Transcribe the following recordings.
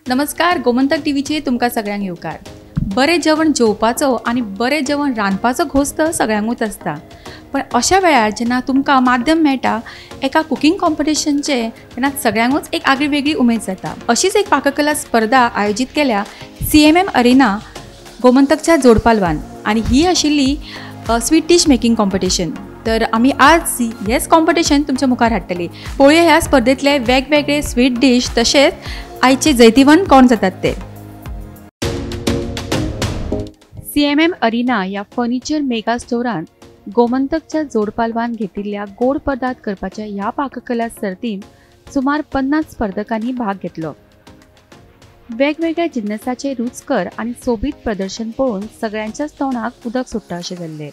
नमस्कार, गोमंतक टीव्हीचेर तुमकां सगळ्यांक येवकार। बरें जेवण जेवपाचो आनी बरें जेवण रांदपाचो घोस्त सगळ्यांकूच आसता, पण अशा वेळार जेन्ना तुमकां माध्यम मेळटा एका कुकींग कॉम्पिटिशनचें, तेन्ना सगळ्यांकूच एक आगळी वेगळी उमेद जाता। अशीच एक पाककला स्पर्धा आयोजीत केल्या CMM Arena गोमंतकच्या जोडपालवान आनी ही आशिल्ली स्वीट डिश मेकिंग कॉम्पिटिशन। तर आमी आज हेच कॉम्पिटिशन तुमच्या मुखार हाडटली। पळोवया ह्या स्पर्धेंतले वेगवेगळे स्वीट डिश तशेंच आयचे जैतिवंत कोण जातात ते। CMM Arena ह्या फर्निचर मेगा स्टोरान गोमंतकच्या जोडपालवान घेतिल्ल्या गोड पदार्थ करपाच्या ह्या पाककला सर्तीन सुमार 50 स्पर्धकांनी भाग घेतलो। वेगवेगळ्या जिन्नसाचे रुचकर आनी सोबीत प्रदर्शन पळोवन सगळ्यांच्याच तोंडाक उदक सुट्टा अशें जाल्लें।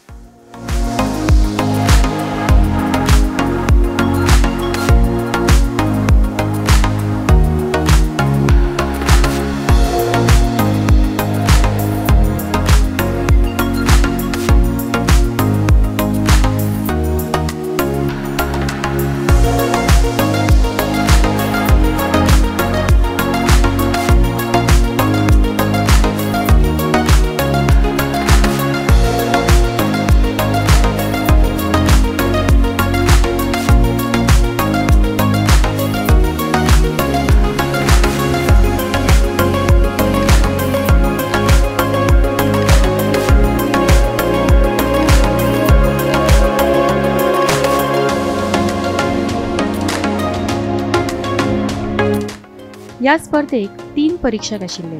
ह्या स्पर्धेक 3 परीक्षक आशिल्ले।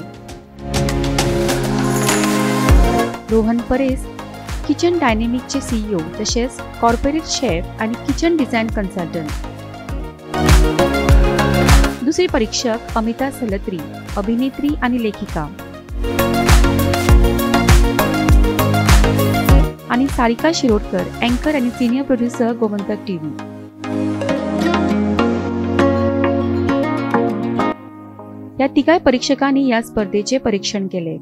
रोहन परेस किचन डायनेमिकचे CEO तशेंच कॉर्पोरेट शेफ आनी किचन डिझायन कन्सल्टंट। दुसरी परीक्षक अमिता सलत्री, अभिनेत्री आनी लेखिका, आनी सारिका शिरोडकर, अँकर आनी सिनियर प्रोड्युसर गोमंतक टीव्ही। ह्या तिगाय परीक्षकांनी ह्या स्पर्धेचे परीक्षण केले।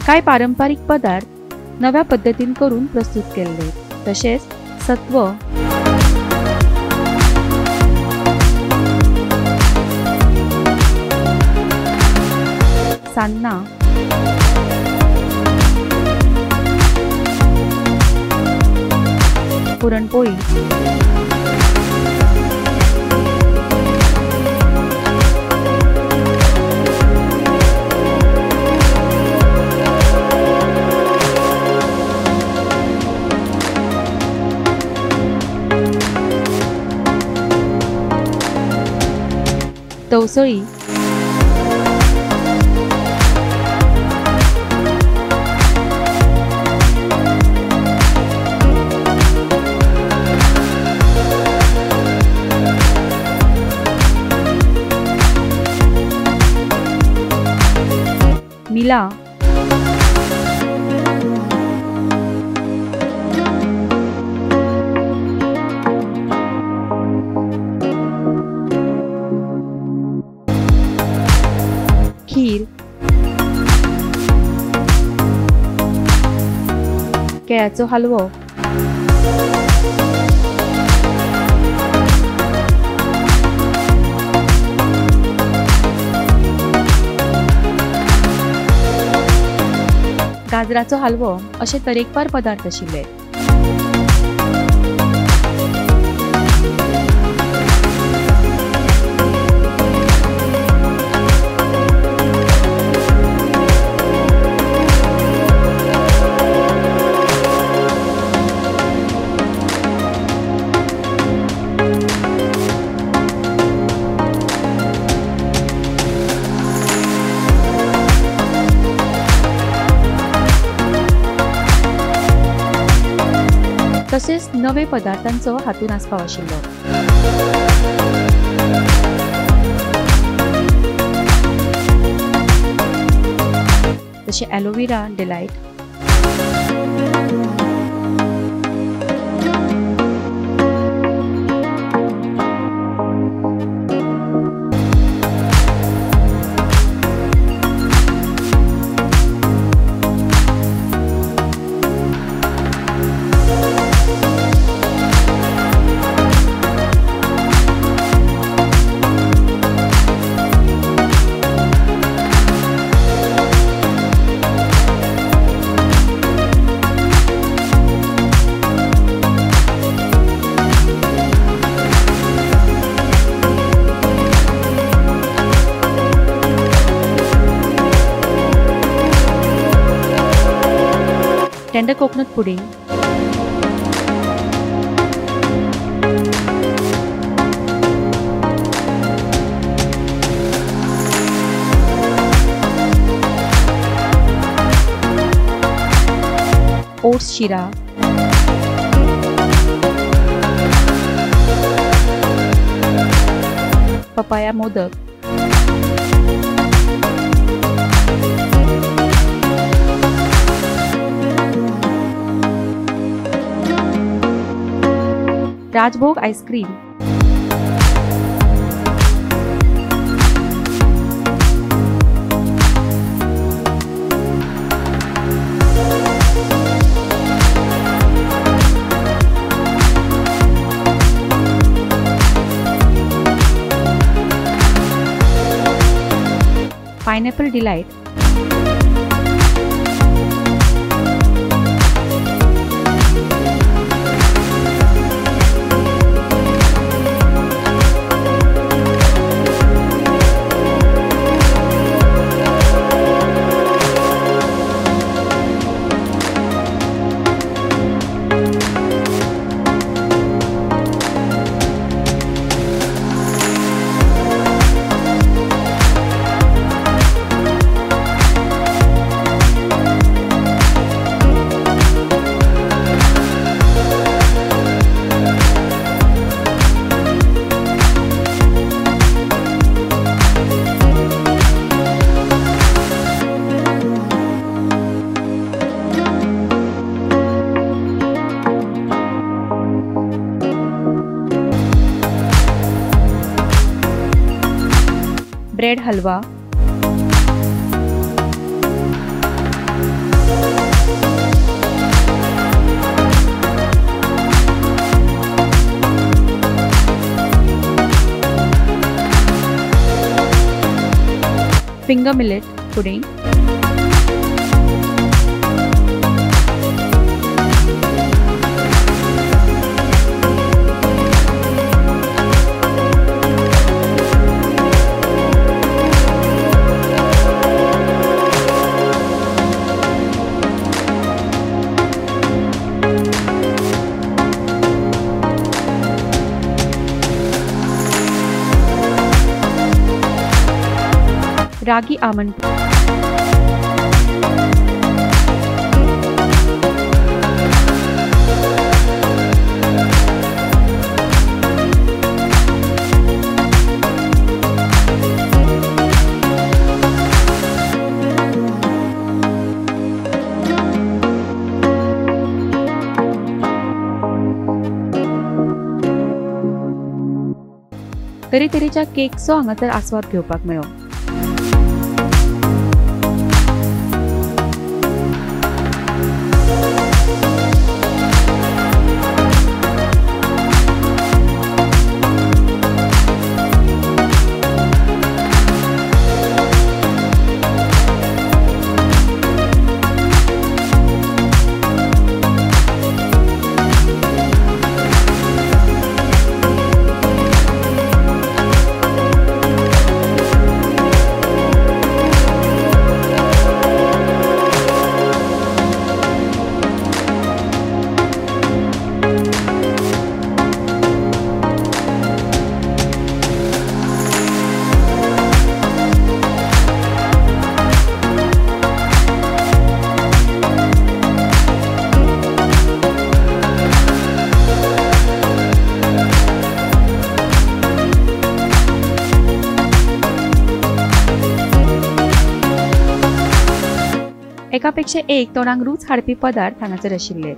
कांय पारंपारिक पदार्थ नव्या पद्दतीन करून प्रस्तुत केल्ले, तशेंच सत्व, सान्नां, पुरणपोळी, तवसळी, मिला, खीर, केळ्याचो हलवो, गाजराचो हलवो अशे तरेकवार पदार्थ आशिल्ले। तसेच नवे पदार्थांचो हातूंत आस्पाव आशिल्लो। जशें aloe vera delight, tender coconut pudding, oats sheera, papaya modak, Rajbhog ice cream, pineapple delight, bread halwa, finger millet pudding, ragi almond, तरेतरेच्या केकचो हांगासर आस्वाद घेवपाक मेळ्ळो. एका पेक्षा एक तोंडाक रूच हाडपी पदार्थ हांगासर आशिल्ले.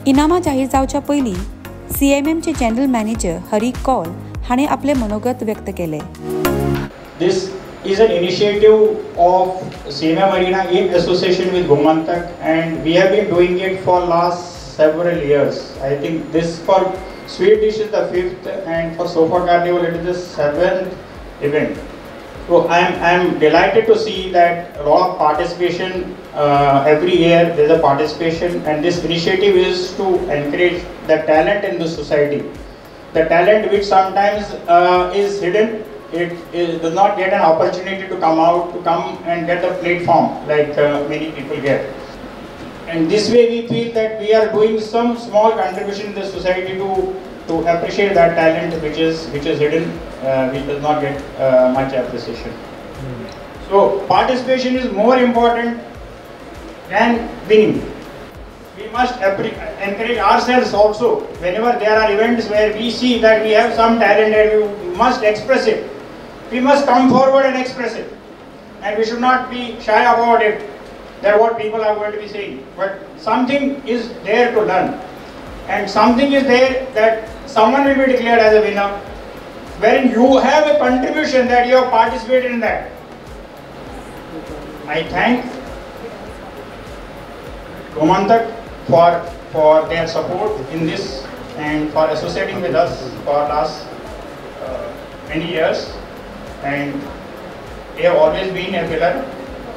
इनामां जाहीर जावच्या पयलीं CMMचे जनरल मॅनेजर हरी कौल हाणें आपलें मनोगत व्यक्त केलें. This is an initiative of CMM Arena in association with Gomantak, and we have been doing it for last several years. I think this for sweet dish is the 5th, and for Sofa Carnival it is the 7th event. So I am delighted to see that a lot of participation every year. There is a participation, and this initiative is to encourage the talent in the society. The talent which sometimes is hidden, it does not get an opportunity to come out, to come and get a platform like many people get. And this way we feel that we are doing some small contribution in the society to appreciate that talent which is hidden, which does not get much appreciation. So participation is more important than winning. We must encourage ourselves also. Whenever there are events where we see that we have some talent and we must express it, we must come forward and express it. And we should not be shy about it, that what people are going to be saying. But something is there to learn. And something is there that someone will be declared as a winner, wherein you have a contribution that you have participated in that. I thank Gomantak for their support in this and for associating with us for last many years, and they have always been a pillar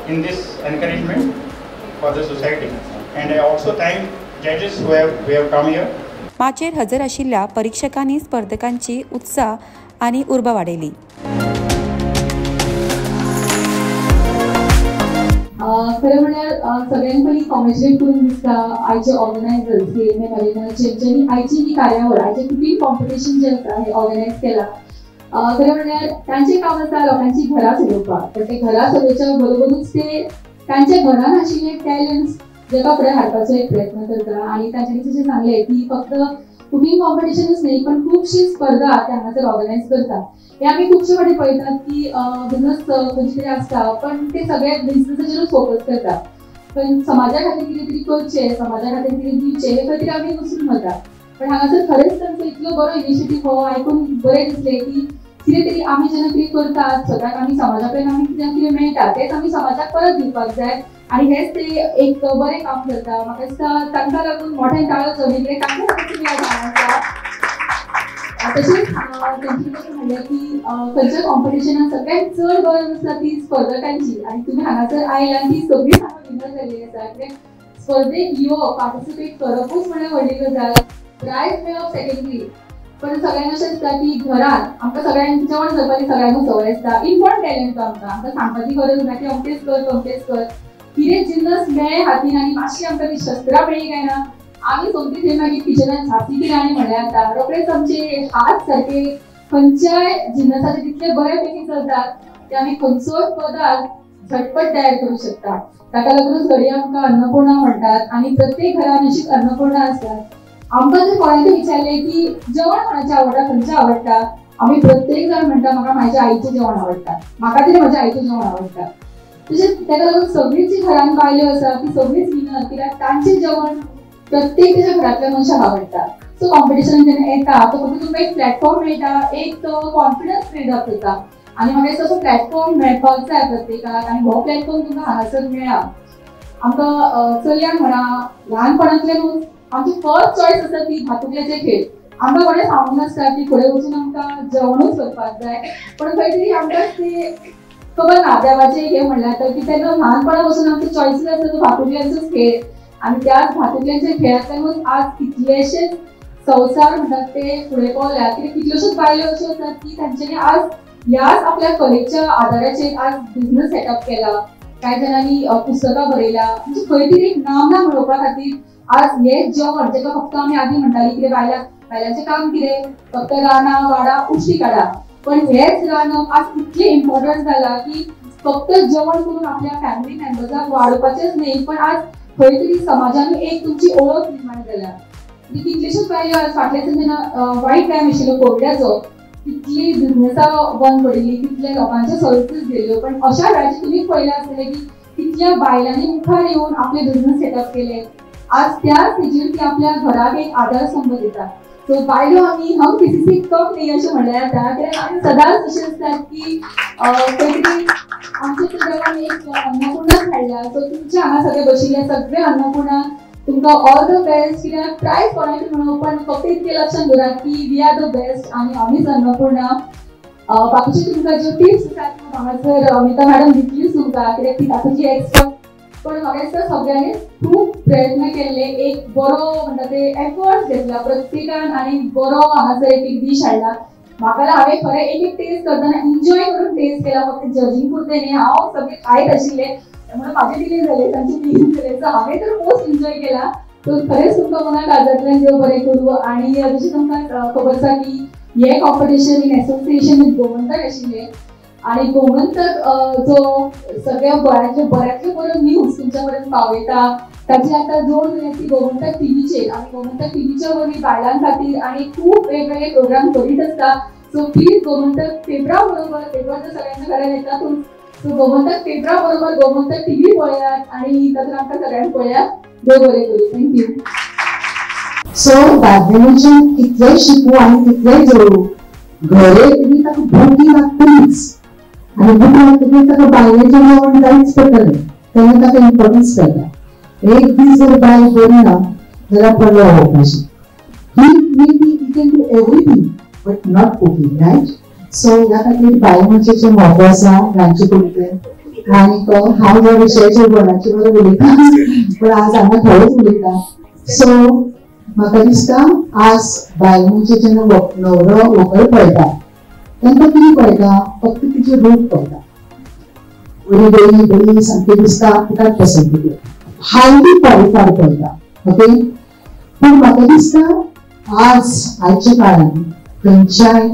in this encouragement for the society. And I also thank judges who have come here. माचयेर हजर आशिल्ल्या परीक्षकांनी स्पर्धकांची उत्साह आनी उर्बा वाडयली. खरें म्हळ्यार सगळ्यांक पयलीं कॉंग्रेच्युलेट करून दिसता आयचे ऑर्गनायजर्स सीएमए मरिनाचे, ज्यांनी आयची ही कार्यावळ, आयचें कुकींग कॉम्पिटिशन जें आसा हें ऑर्गनायज केलां. खरें म्हळ्यार तांचें काम आसा लोकांची घरां चलोवपाक, पण ते घरां चलोवच्या बरोबरूच ते तांच्या घरान आशिल्ले टॅलंट्स जगा फुडें हाडपाचो एक प्रयत्न करता. आनी तांच्यांनी जशें सांगलें की फक्त कुकींग कॉम्पिटिशनूच न्ही पण खुबशी स्पर्धा ते हांगासर ऑर्गनायज करता. हे आमी खुबशे फावटी पळयतात की बिझनस खंयचे तरी आसता पण ते सगळे बिझनसाचेरूच फोकस करता, पण समाजा खातीर कितें तरी करचें, समाजा खातीर कितें दिवचें हें खंय तरी आमी विसरून वता. पण हांगासर खरेंच तांचो इतलो बरो इनिशिएटीव हो आयकून बरें दिसलें की कितें तरी आमी जेन्ना कितें करतात स्वताक, आमी समाजा कडेन आमी कितें कितें मेळटा तेंच आमी समाजाक परत दिवपाक जाय आनी हेंच ते एक बरें काम करता. म्हाका दिसता तांकां लागून मोठ्यान टाळो जावनी कित्याक तांकां लागून तुमी आज हांगा आसा. तशेंच तेंच्यांनी कशें म्हणलें की खंयच्या कॉम्पिटिशनान सगळ्यांत चड गरज आसता ती स्पर्धकांची, आनी तुमी हांगासर आयला आनी ती सगळींच हांगा विनर जाल्ली आसा. कित्याक स्पर्धेक येवप, पार्टिसिपेट करपूच म्हळ्यार व्हडली गजाल, प्रायज मेळप सेकेंडरी. पण सगळ्यांक अशें आसता की घरांत आमकां सगळ्यांक जेवण करपाची सगळ्यांकूच संवय आसता, इनबॉर्न टॅलंट तो आमकां, आमकां सांगपाची गरज ना की अमकेच कर तमकेच कर, कितें जिन्नस मेळ्ळें हातीन आनी मातशी आमकां ती शस्त्रां मेळ्ळी काय ना आमी सोमती थंय मागीर किचनान झांसी की राणी म्हणल्यार जाता. रोखडेच आमचे हात सारके खंयच्याय जिन्नसाचे तितले बरे पैकी चलतात की आमी खंयचोय पदार्थ झटपट तयार करूं शकता. ताका लागूनच घडये आमकां अन्नपूर्णा म्हणटात आनी प्रत्येक घरान अशीच अन्नपूर्णा आसतात. आमकां जर कोणाकय विचारलें की जेवण कोणाचें आवडटा, खंयचें आवडटा, आमी प्रत्येक जाण म्हणटा म्हाका म्हाज्या आईचें जेवण आवडटा, म्हाका तरी म्हज्या आईचें जेवण आवडटा. तशेंच ताका लागून सगळींच जी घरान बायल्यो आसा ती सगळींच विनर, कित्याक तांचें जेवण प्रत्येक ताच्या घरांतल्या मनशाक आवडटा. सो कॉम्पिटिशन जेन्ना येता तो फक्त तुमकां एक प्लॅटफॉर्म मेळटा, एक कॉन्फिडन्स बिल्डअप जाता आनी म्हाका दिसता असो प्लॅटफॉर्म मेळपाक जाय प्रत्येकाक आनी हो प्लॅटफॉर्म तुमकां हांगासर मेळ्ळा. आमकां चलयांक म्हणा ल्हानपणांतल्यानूच आमची फर्स्ट चॉयस आसता ती भातुकल्याचे खेळ. आमकां कोणें सांगूंक नासता की फुडें वचून आमकां जेवणूच करपाक जाय, पण खंय तरी आमकां ते खबर ना देवाचें हें म्हणल्यार जाता की तेन्ना ल्हानपणा पासून आमचे चॉयसीस आसता तो भातुकल्यांचोच खेळ आनी त्याच भातुकल्यांच्या खेळांतल्यानूच आज कितलेशेच संवसार म्हणटात ते फुडें पावल्यात. कित्याक कितल्योश्योच बायलो अश्यो आसात की तांच्यांनी आज ह्याच आपल्या कलेच्या आदाराचेर आज बिझनस सेटअप केला, कांय जाणांनी पुस्तकां बरयला, म्हणजे खंय तरी एक नामना मेळोवपा खातीर आज हें जेवण जेका फक्त आमी आदी म्हणटाली कितें बायलांचें काम कितें फक्त रानां वाडां उश्टी काडा, पण हेच रांदप आज इतलें इम्पॉर्टंट जालां की फक्त जेवण करून आपल्या फॅमिली मेंबर्साक वाडोवपाचेंच न्ही, पण आज खंय तरी समाजान एक तुमची ओळख निर्माण जाल्या. कितलेश्योच बायलो आज फाटल्या जेन्ना वायट टायम आशिल्लो कोविडाचो, कितली बिझनसां बंद पडिल्ली, कितल्या लोकांच्यो सर्विसीस गेल्यो, पण अशा वेळाचेर तुमी पळयलां आसतलें की कितल्या बायलांनी मुखार येवन आपले बिझनस सेटअप केले. आज त्याच हेजेर ती आपल्या घराक एक आधारस्तंभ दिता. सो बायलो आमी हम किसी से कम न्ही अशें म्हणल्यार जाता, कित्याक आमी सदांच अशें आसतात की खंय तरी आमच्या देवान एक अन्नपूर्णाच हाडल्या. सो तुमच्या हांगा सगळे बशिल्ले सगळे अन्नपूर्णा तुमकां ऑल the best, कित्याक प्रायज कोणाकय म्हणून पण फक्त इतकें लक्षात दवरात की we are the best आनी आमीच अन्नपूर्णा. बाकीचे तुमकां ज्यो टिप्स आसात त्यो हांगासर अमिता मॅडम दितलीच तुमकां, कित्याक ती तातूंतली एक्सपर्ट. पण म्हाका दिसता सगळ्यांनी खूब प्रयत्न केल्ले, एक बरो म्हणटा ते एफर्ट्स घेतला प्रत्येकान आनी बरो हांगासर एक एक डीश हाडला. म्हाका हांवें खरें एक एक टेस्ट करतना एन्जॉय करून टेस्ट केला, फक्त जजींग पुरतें न्ही, हांव सगळें खायत आशिल्लें म्हणून म्हाजे डिले जाले, तांचे डिले जाले, सो हांवें तर मोस्ट एन्जॉय केला. सो खरेंच तुमकां मना काळजांतल्यान देव बरें करूं. आनी जशें तुमकां खबर आसा की हें competition in association with Gomantak आशिल्लें आणि गोमंतक जो सगळ्या गोंयांतले बऱ्यांतले बऱ्यो न्यूज तुमच्या पर्यंत पावयता ताची आतां जोड जाल्या ती गोमंतक टीव्हीचेर आनी गोमंतक टीव्हीच्या वरवीं बायलां खातीर आनी खूब वेगवेगळे प्रोग्राम करीत आसता. सो प्लीज गोमंतक पेपरा बरोबर, पेपर तर सगळ्यांच्या घरान येतातूच, सो गोमंतक पेपरा बरोबर गोमंतक टीव्ही पळयात आनी तातूंत आमकां सगळ्यांक पळयात. देव बरें करूं. Thank you. सो दादले मनशान कितलेंय शिकूं आनी कितलेंय जोडूं, घरे तुमी ताका भूक लागतलीच आनी भूक लागतकीच ताका बायलेचें जेवण जायच पडटलें, तेन्ना ताका इम्पॉर्टन्स कळटा. एक दीस जर बायल बरी ना जाल्यार पडलो हो भाशेन. He may be he can do everything but not cooking, right? So ह्या खातीर बायल मनशाचें म्हत्व आसा रांदचे कुडींतलें. आनीक हांव ह्या विशयाचेर कोणाचे बरोबर उलयतां पण आज हांगा थोडेच उलयता. सो म्हाका दिसता आज बायल मनशे जेन्ना न्हवरो व्हंकल पळयता तांकां कितें पळयता, फक्त तिचें रूप पळयता, बरी बरी बरी सामकी दिसता तिकाच पसंती, हायली क्वॉलिफायड पळयता. ओके, पूण म्हाका दिसता आज आयच्या काळान खंयच्याय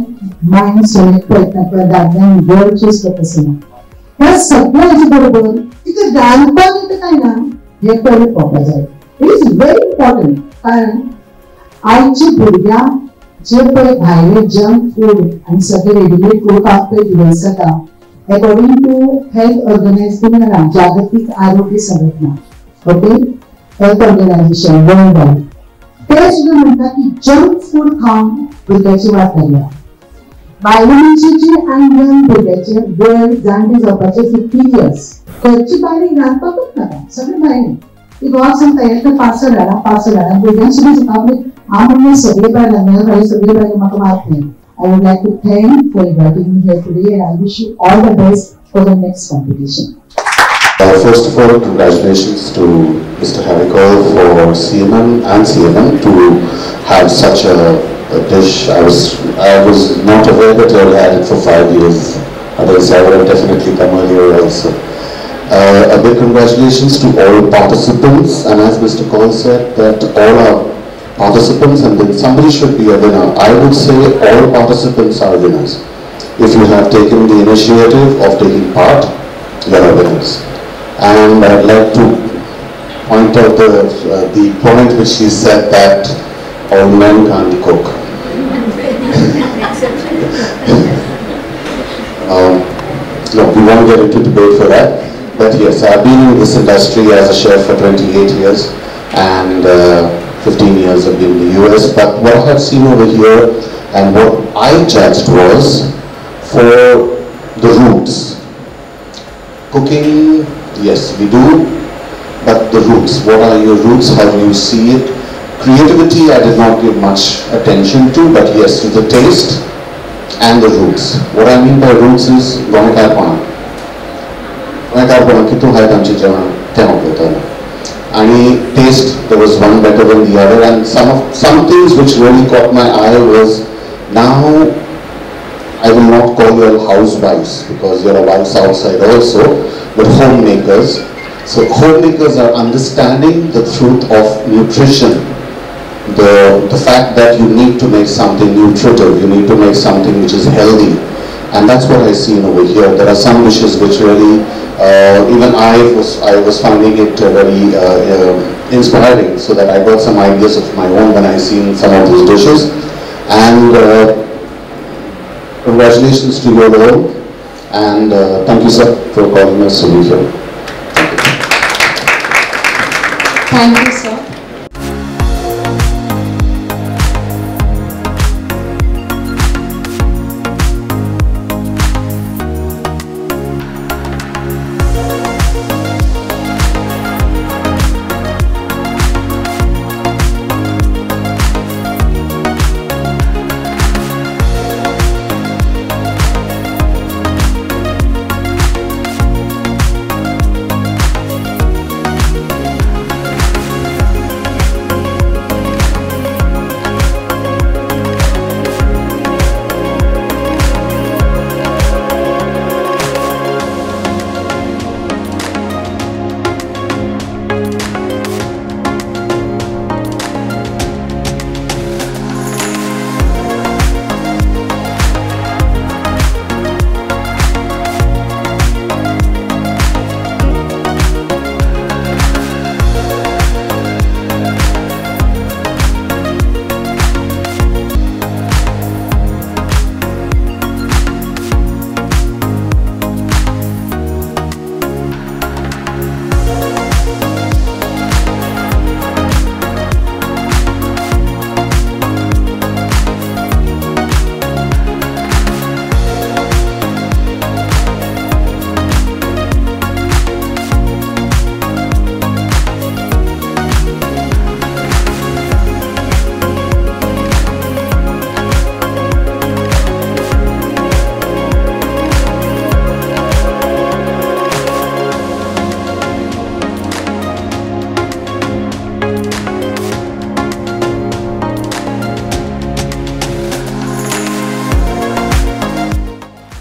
मायंड सिलेक्ट पळयतना किंवा दादल्यान गर्ल चूज करता आसतना ह्या सगळ्या हाचे बरोबर तिका रांदपाक येता काय ना हें पयलीं पळोवपाक जाय. It is very important, कारण आयच्या भुरग्यांक जे पळय भायले जंक फूड आनी सगळे रेडीमेड फूड खावंक पळय दुयेंस जाता. अकॉर्डिंग टू हेल्थ ऑर्गनायझेशन, जागतीक आरोग्य संघटना, okay, health organisation world wide, ते सुद्दां म्हणटा की जंक फूड खावन भुरग्याची वाट लागल्या. बायल मनशेची आनी यंग भुरग्याचे वय जाणटे जावपाचे 50 इयर्स. घरची बायलेक रांदपाकूच नाका, सगळे भायले. ती घोवाक सांगता हें पार्सल हाडा, पार्सल हाडा. भुरग्यांक सुद्दां सांगता आपले हांव म्हणलें सगळे बायलां मेळ्ळें, सगळे बायलां म्हाका मात न्ही. I would like to thank for inviting me here today and I wish you all the best for the next competition. First of all, congratulations to Mr. Harikol for CMM and CMM to have such a dish. I was not aware that you all had it for 5 years. Otherwise, I would have definitely come earlier also. A big congratulations to all participants, and as Mr. Kaul said, that all are participants and then somebody should be a winner. I would say all participants are winners. If you have taken the initiative of taking part, you are winners. And I'd like to point out the point which she said that all men can't cook. No, we won't get into debate for that. But yes, I've been in this industry as a chef for 28 years and 15 years I've been in the US. But what I have seen over here and what I judged was for the roots. Cooking, yes, we do, but the roots. What are your roots? How do you see it? Creativity, I did not give much attention to, but yes, to the taste and the roots. What I mean by roots is गोंयकारपणा. गोंयकारपणा कितू हायत आमचें जेवण तें हांव पळयतालों. आनी taste, there was one better than the other, and some things which really caught my eye was, now I will not call you all housewives because you are wives outside also, but homemakers. So homemakers are understanding the truth of nutrition, the fact that you need to make something nutritive, you need to make something which is healthy. And that's what I seen over here. There are some dishes which really, even I was finding it very inspiring, so that I got some ideas of my own when I seen some of those dishes. And congratulations to you all, and thank you, sir, for calling us to be here. Thank you, sir.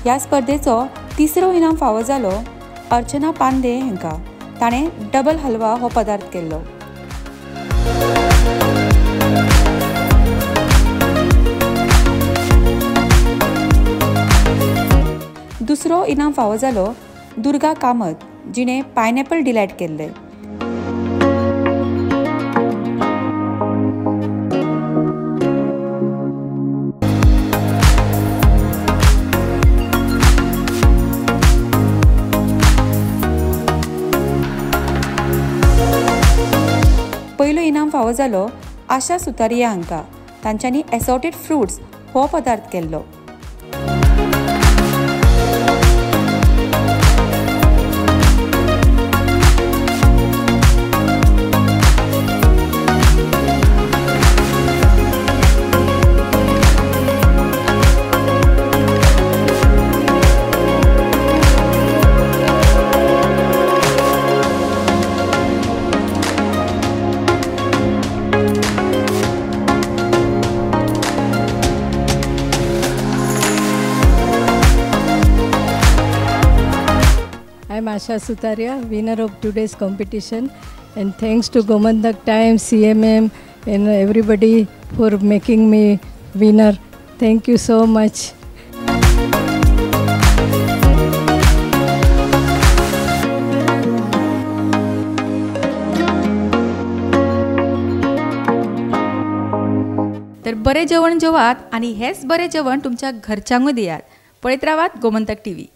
ह्या स्पर्धेचो तिसरो इनाम फावो जालो अर्चना पांदे हांकां. ताणें double halwa हो पदार्थ केल्लो. दुसरो इनाम फावो जालो दुर्गा कामत जिणें पायनॅपल डिलायट केल्लें. पयलो इनाम फावो जालो आशा सुतारिया हांकां. तांच्यांनी एसॉर्टेड फ्रुट्स हो पदार्थ केल्लो. I am Asha Sutaria, winner of today's competition, and thanks to Gomantak Times, CMM and everybody for making me winner. Thank you so much. तर बरें जेवण जेवात आनी हेच बरें जेवण तुमच्या घरच्यांकूय दियात. पळयत रावात गोमंतक टीव्ही.